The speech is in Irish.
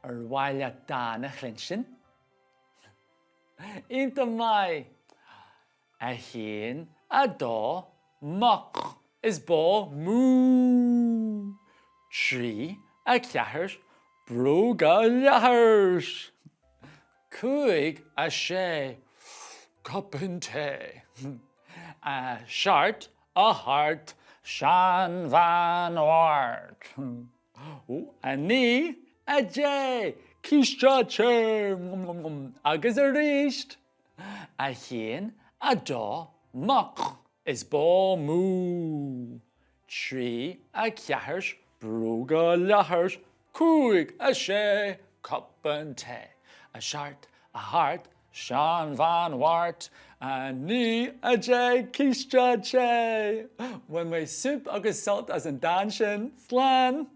Ar mhaith leat dán a chluinstin? Iontach maith! 1, 2, muc is bó mú. 3, 4, bróga leathair. 5, 6, cupán tae. 7, 8, seanbhean Mhairt. 9, 10, císte te! Agus arís! 1, 2, muc is bó mú. 3, 4, bróga leathair. 5, 6, cupán tae. 7, 8, Seanbhean Mhairt, 9, 10, císte te! Bhain mé súp agus sult as an dán sin. Slán!